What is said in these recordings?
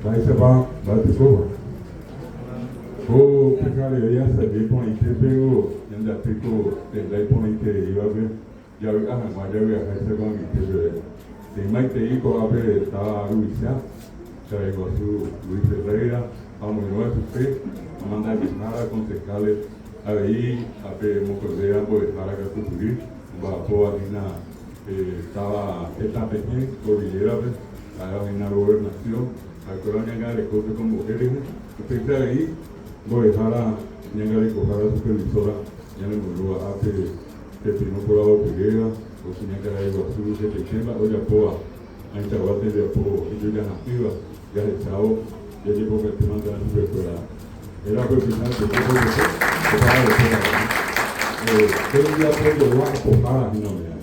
Mba'éichapa mba'etekóva? Ko pyhareve asaje porãitépengo ñande aty ko tenda iporãitereívape javy'a hag̃ua javy'aháicha ko'ag̃aite peve. Ymaitei ko'ápe táva ruvicha, karai guasu Luis Ferreira ha omoirũva chupe, amandajehára, concejales, avei ápe mokõivéva mbo'ehára katupyry omba'apóva hína táva Tetãpehẽ, Cordillera-pe, ha'éva hína Gobernación, ha'ekuéra oñangareko tekombo'e rehe, upéicha avei mbo'ehára ñangarekohára supervisora ñanemoirũva ápe pepirũ poravopyréva, ko kuñakarai guasu hetaite mba'e ojapóva ãichagua tembiapo ijojaha'ỹva jahechávo jajepopete mantena chupekuéra. Hérape opyta jejepopete opavavete avei. Tembiapo jegua apohára hína umíva,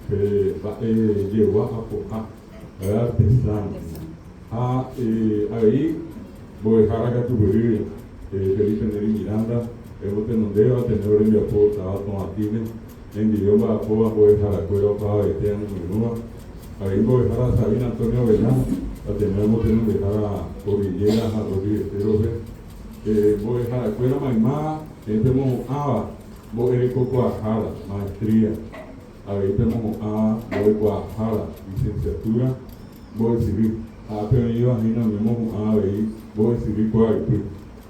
pe mba'e jegua apoha, ha'éva artesano hína. Ha avei mbo'ehára katupyry Felipe Neri Miranda, omotenondéva Ateneo rembiapo táva Tovatĩme, nendive omba'apóva mbo'eharakuéra opavavete anemoirũva. Avei mbo'ehára Sabina Antonio Abelã, Ateneo omotenondehára Cordillera ha Roque Estero-pe. Mbo'eharakuéra maymáva peẽ pemohu'ãva mbo'erekokuaahára, maestría. Avei pemohu'ãva mbo'ekuaahára, licenciatura, mbo'esyry. Ha ápe oĩva hína umi omohu'ã avei mbo'esyry kuaaypy.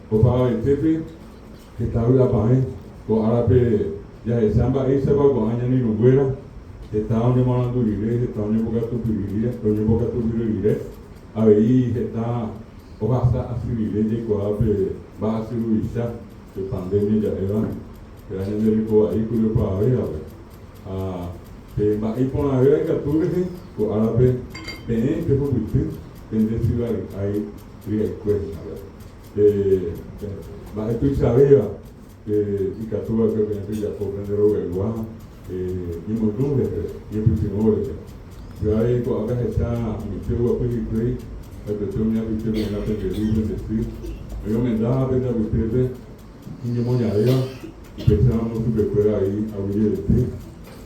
Opavavetépe heta vy'apavẽ ko árape jahecha mba'éichapa ko'ã ñane irũnguéra heta oñemoarandu rire, heta oñembokatupyry rire, avei heta ohasa asy rire jaikuaa pe mba'asy ruvicha, pe pandemia ja'éva, péva ñande reko vai kuri opavavévape. Ha pe mba'e iporãvéva ikatu rehe ko árape peẽ pehupyty pende syva ry'ái ry'aikue. Pe mba'e tuichavéva pe ikatu va'ekue peẽ pejapo pende rogaygua ñemoirũ rehe, ñepytyvõ rehe. Upévare ko'ápe ahecha umi che oguapy hikuái, katuete umi apytépe oĩva pende ru, pende sy, oĩ omendáva pende apytépe, iñemoñaréva, upéicharamo chupekuéra avei aguyjevete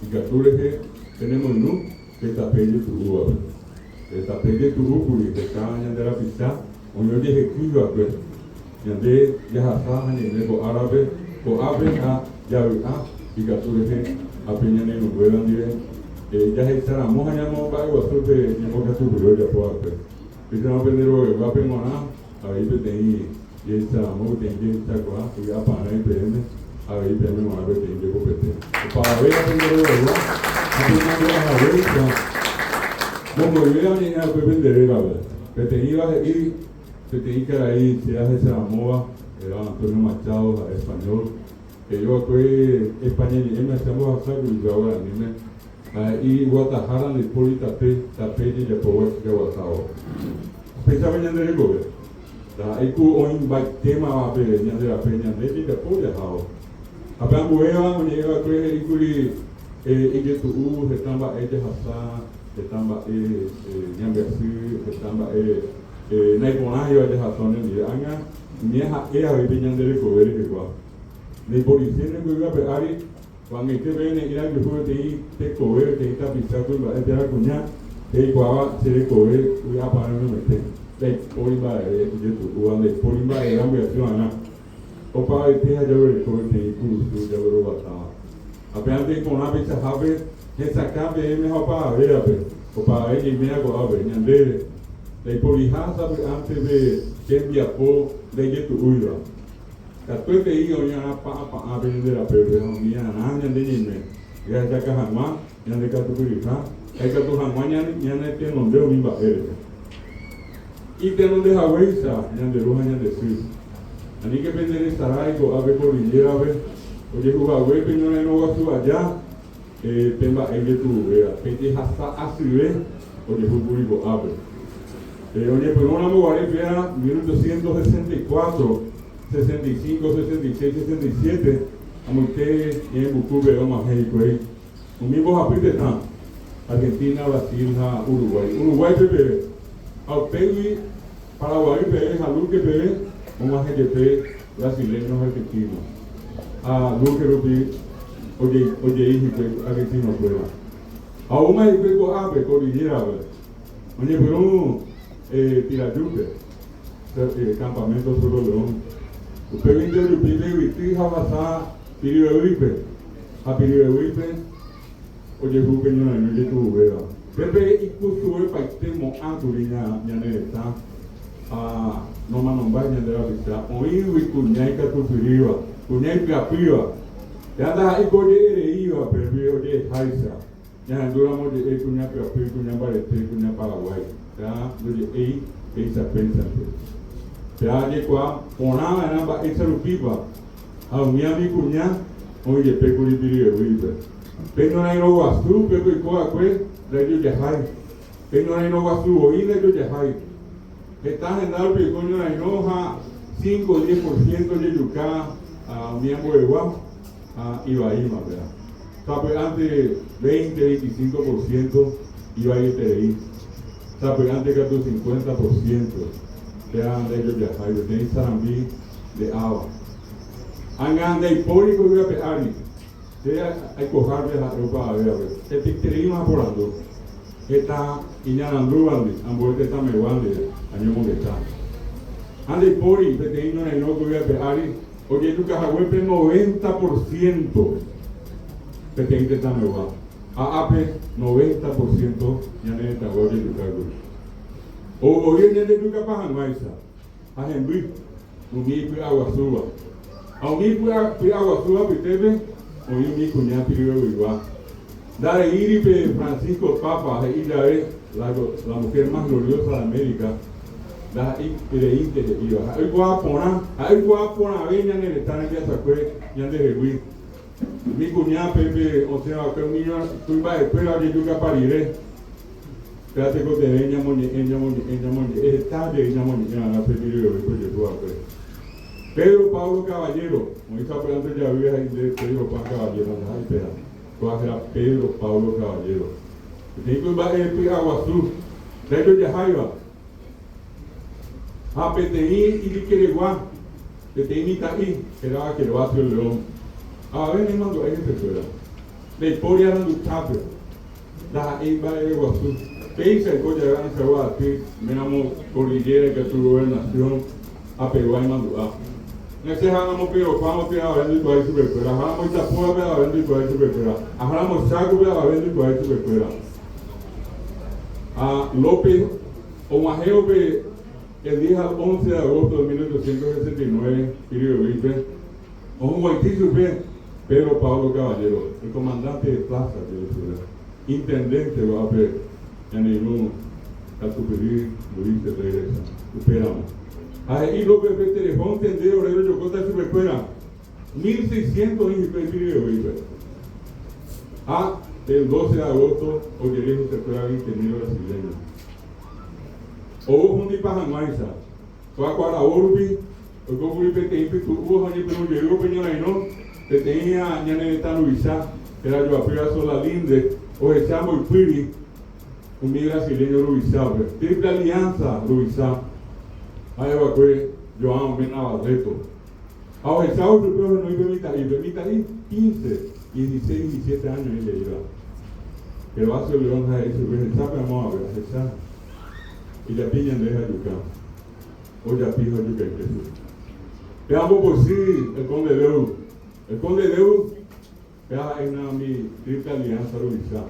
ikatu rehe penemoirũ pe tape ijetu'úvape. Pe tape ijetu'úkuri heta ñande rapicha oĩ ojehekýi va'ekue. Ñande jahasa ha ñaime ko árape, ko'ápe ha javy'a ikatu rehe ha pe ñane irũnguéra ndive jahecharamo ha ñamomba'eguasu pe ñembokatupyry ojapo va'ekue. Péicharamo pende rogaguápe g̃uarã avei peteĩ Jehecharamo peteĩ jehechakuaa vy'aparãi peẽme, avei peẽme g̃uarã peteĩ jekopete. Opavavéva pende rogaygua ha pemandu'a haguéicha, mokõivéva oñe'ẽ va'ekue pende rérape. Peteĩva he'i peteĩ karai che ahecharamóva, hérava Antonio Machado, ha'e español, he'i va'ekue España ñe'ẽme che ambohasákuri upéva guaraníme, ha he'i guatahára ndaipóri tape, tape jejapóva jaguatávo. Upéichapa ñande rekove. Ndaha'éi ku oĩmbaitémava pe ñande rape ñande jajapo jahávo. Ha pe ambuéva oñe'ẽ va'ekue he'i kuri ijetu'u heta mba'e jahasa, heta mba'e ñambyasy, heta mba'e naiporãiva jahasa oñondive. Ág̃a umi ha'e avei pe ñande rekove rehegua. Ndaiporichéne ko yvy ape ári, ko'ag̃aite peẽ ne'ĩra ajuhu peteĩ tekove, peteĩ tapicha kuimba'e térã kuña he'ikuaáva che rekove vy'apavẽ oñomaite. Ndaipóri mba'eve ijetu'úva, ndaipóri mba'eve ambyasy va'erã. Opavavete ha jaguereko peteĩ kurusu jagueroguatáva. Ha pévante iporã peichahápe hesakã peẽme ha opavavévape, opavave ñaiméva ko'ápe, ñandéve. Ndaiporiha sapy'ánte pe tembiapo ndaijetu'úiva. Katuetei oĩ arã pa'ã pa'ã pe ñande rapépe ha umi arã ñande ñaime, jahechaka hag̃ua ñande katupyryha ha ikatu hag̃ua ñanetenonde umi mba'e rehe. Itenonde haguéicha ñande ru ha ñande sy. Aníke pende resarái ko'ápe cordillera-pe ojehu hague pe ñorairõ guasu aja pe mba'e ijetu'uvéva, pe jehasa asyve ojehu kuri ko'ápe. Oñepyrũ ramo guare péa 1864, 65, 66, 67, amoite Ñe'ẽmbuku-pe og̃uahẽ hikuái umi mbohapy tetã, Argentina, Brasil ha Uruguay. Uruguáipe peve ha upégui Paraguay peve ha Luque peve og̃uahẽ jepe brasileño ha argentino. Ha Luque rupi ojei hikuái argentino-kuéra. Ha oúma hikuái ko'ápe, Cordillera-pe. Oñepyrũ Pirajúpe. Campamento Cerro León. Upéguinte ojupi pe yvyty ha ohasa Piribebuy-pe, ha Piribebuy-pe ojehu pe ñorairõ ijetu'uvéva. Pépe ikusuepaite mo'ã kuri ñane retã ha nomanombái ñande rapicha, oĩgui kuña ikatupyrýva, kuña ipyapýva. Péva ndaha'éi ko oje'ereíva pépe oje'eháicha. Ñahendúramo oje'e kuña pyapy, kuña mbarete, kuña Paraguái, péva ndoje'éi péicha péichante. Péva jaikuaa porã va'erã mba'éicha rupípa ha umi ami kuña oĩ jepe kuri Piribebuy-pe. Pe ñorairõ guasu pépe oiko va'ekue ndaijojahái. Pe ñorairõ guasu voi ndaijojahái. Heta henda rupi oiko ñorairõ ha cinco, diez por ciento ojejuka umi ambuegua ha ivaíma péva. Sapy'ánte veinte, veinticinco por ciento ivaieterei. Sapy'ánte katu cincuenta por ciento péva ndaijojahái peteĩ sarambi nde'áva. Ág̃a ndaipóri ko yvy ape ári, che aikohápe ha'e opavavévape, hetaitereíma aporandu heta iñarandúvandi ambue tetãmegua ndive añomongeta. Ha ndaipóri peteĩ ñorairõ ko yvy ape ári ojejuka haguépe noventa por ciento peteĩ tetãmegua, ha ápe noventa por ciento ñane retãgua ojejukákuri. Ou voi oñandejukapa hag̃uáicha. Ha hemby umi ipy'aguasúva. Ha umi ipy'aguasúva apytépe oĩ umi kuña piriveguigua. Ndareíri pe Francisco Papa he'i jave la la mujer más gloriosa de América ndaha'éi reínte he'íva. Ha'e oikuaa porã, ha'e oikuaa porãve ñane retã rembiasakue ñandehegui. Umi kuña pépe osẽ va'ekue umi kuimba'ekuéra ojejukapa rire. Péva tekotevẽ ñamoñe'ẽ, ñamoñe'ẽ, ñamoñe'ẽ, heta jey ñamoñe'ẽ va'erã pe Piribebuy ojehu va'ekue. Pedro Pablo Caballero, oĩ sapy'ánte javy ha he'i nde Pedro Juan Caballero, ndaha'éi péva. Kóva héra Pedro Pablo Caballero. Peteĩ kuimba'e py'aguasu, ndaijojaháiva. Ha peteĩ ijykeregua, peteĩ mitã'i, hérava Gervasio León. Avave naimandu'ái hesekuéra. Ndaipóri arandukápe. Ndaha'éi mba'eve guasu. Péicha oiko jave ãichagua aty, oiméramo cordillera ikatu gobernación apegua imandu'a. Che ha'éramo Pedro Juan pe avave ndoikuaái chupekuéra, aháramo Itapúape avave ndoikuaái chupekuéra, aháramo Chákope avave ndoikuaái chupekuéra. Ha López og̃uahẽvo pe el 10 al 11 de agosto de 1869 Piribebuy-pe, Ohuguaitĩ chupe Pedro Pablo Caballero, el comandante de plaza jerechupe, intendente gua'ápe ñane irũ katupyry Luis Herrera-icha. Upéramo. Ha he'i López-pe terehónte nde ore rojokóta chupekuéra 1600 oĩ hikuái Piribebuy-pe. Ha el 12 de agosto ojere hesekuéra 20.000 brasileño. Ou ohundipa hag̃uáicha. Kóa ko aravo rupi oikókuri peteĩ pytu'u ha oñepyrũ jeývo pe ñorairõ, peteĩ ñane retã ruvicha, héra joapýva Solalinde, ohecha mboypýri umi brasileño ruvichápe, Triple Alianza ruvicha, ha'eva'ekue João Mena Barreto. Ha ohechávo chupe ohenói pe mitã'ípe, mitã'i quince, dieciséis, diecisiete áño oĩ jeýva. Gervasio León ha he'i chupe, Hechápe amo ave, ahecha. Ijapi ñande ha juka. Ojapi ha ojukaite chupe. Pe ambopochy el conde Deu. El conde Deu pe ha'e hína umi Triple Alianza ruvicha.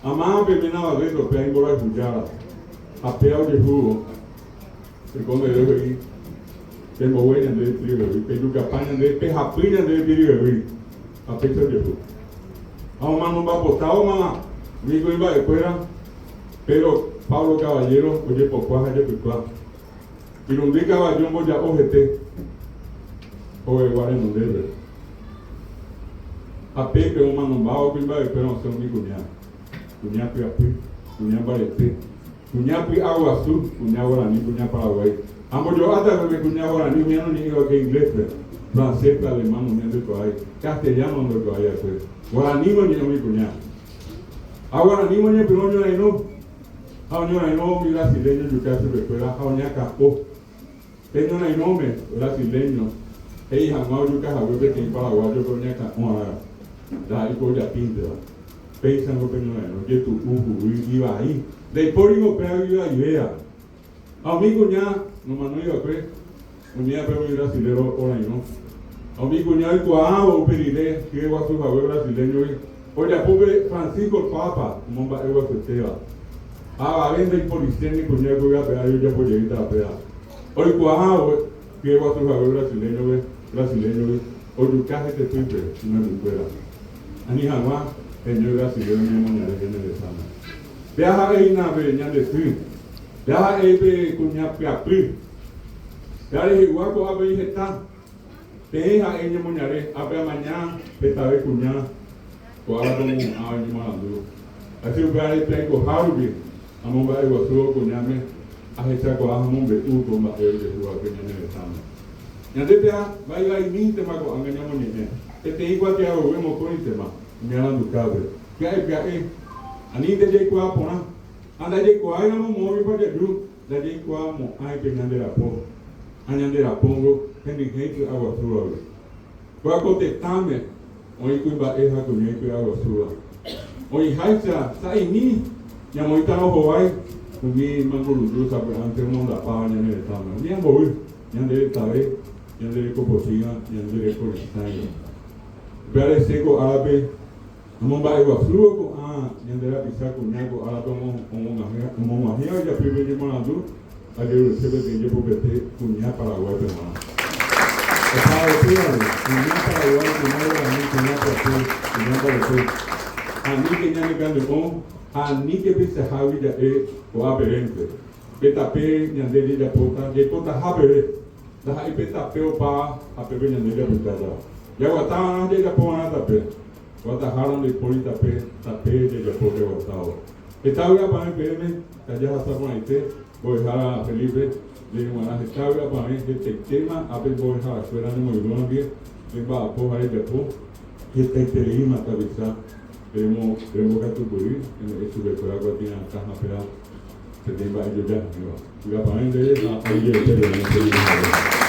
Ama pe ména Barreto péa imborayhujára ha péa ojehúvo el conde Deu he'i pembogue ñande Piribebuy, pejukapa ñande, pehapy ñande Piribebuy ha péicha ojehu. Ha omanombapotávo umi kuimba'ekuéra Péro Pablo Caballero ojepokua ha jepykua. Irundy kavaju omboja'o hete hogaygua renondépe. Ha pépe omanombávo kuimba'ekuéra osẽ umi kuña, kuña pyapy, kuña mbarete, kuña py'aguasu, kuña guarani, kuña paraguái. Ha mbojo'áta peve kuña guarani umi anoñe'ẽva'ekue inglés-pe, francés-pe, alemán umi ndoikuaái, castellano ndoikuaái va'ekue. Guaraníme oñe'ẽ umi kuña. Ha guarani oñepyrũ oñorairõ, ha oñorairõ umi brasileño ojuka chupekuéra ha oñakã'o. Pe ñorairõme brasileño he'i hag̃ua ojuka hague peteĩ paraguayo-pe oñakã'o ára, ndaha'éi ko ojapínteva. Péichango pe ñorairõ jetu'u huguy ivai, ndaipóringo péva ivaivéva. Ha umi kuña nomanói va'ekue, umívape umi brasilero orairõ. Ha umi kuña oikuaávo upe rire hye guasu hague brasileñogui, ojapo pe Francisco Papa omomba'e guasuetéva. Ha avave ndaiporichéne kuña oikove ape ári ojapo jeýta upéva. Oikuaávo hye guasu hague brasileñope, brasileñogui, ojuka hetepýpe imembykuéra. Ani hag̃ua heñói brasilero ñemoñare ñane retãme. Pe ha'e hína pe ñande sy, pe ha'e pe kuña pyapy. Pe rehegua ko'ápe heta, peẽ ha'e ñemoñare, ápe amaña hetave kuña ko árape omohu'ãva iñemoarandu. Ha che upévare peaikoha rupi amomba'eguasúvo kuñáme ahechakuaa ha mombe'u ko mba'e ojehúvape ñane retãme. Ñande pea vai vaimíntema ko'ág̃a ñamoñe'ẽ, peteĩ kuatiarogue mokõintema umi arandukápe. Pya'e pya'e, anínte jaikuaa porã, ha ndajaikuaáiramo moõguipa jaju, ndajaikuaamo'ãi pe ñande rapo, ha ñande rapóngo henyhẽ ipy'aguasúvagui. Kóa ko tetãme oĩ kuimba'e ha kuña ipy'aguasúva. Oĩháicha sa'imi ñamoĩtarõ hovái umi manguruju sapy'ánte omondapáva ñane retãme, umi ambovy ñande retave, ñande reko pochĩva, ñande reko resãiva. Upévare che ko árape Omomba'eguasúvo ko'ã ñande rapicha kuña ko árape omog̃uahẽva ijapýpe ñemoarandu, ajerurese peteĩ jepopete kuña Paraguáipe g̃uarã. Opavavetévare, kuña Paraguái, kuña guarani, kuña pyapy, kuña mbarete, aníke ñanekane'õ ha aníke peichahágui ja'e ko'ápevénte, pe tape ñande jejapóta jaipotaha peve, ndaha'éi pe tape opáva ha pépe ñande japytáta. Jaguatava'erã ha jajapova'erã tape. Guatahára ndaipóri tape, tape jajapo jaguatávo. Heta vy'apavẽ peẽme, tajahasa porãite, mbo'ehára Felipe, ndéve g̃uarã heta vy'apavẽ hetaitéma ápe mbo'eharakuéra nemoirũva ndive, remba'apo ha rejapo hetaitereíma tapicha remokatupyry, eme'ẽ chupekuéra kuatia'atã ha péva peteĩ mba'e joja he'íva. Vy'apavẽ ndéve ha aguyjevete peẽme che irũnguéra.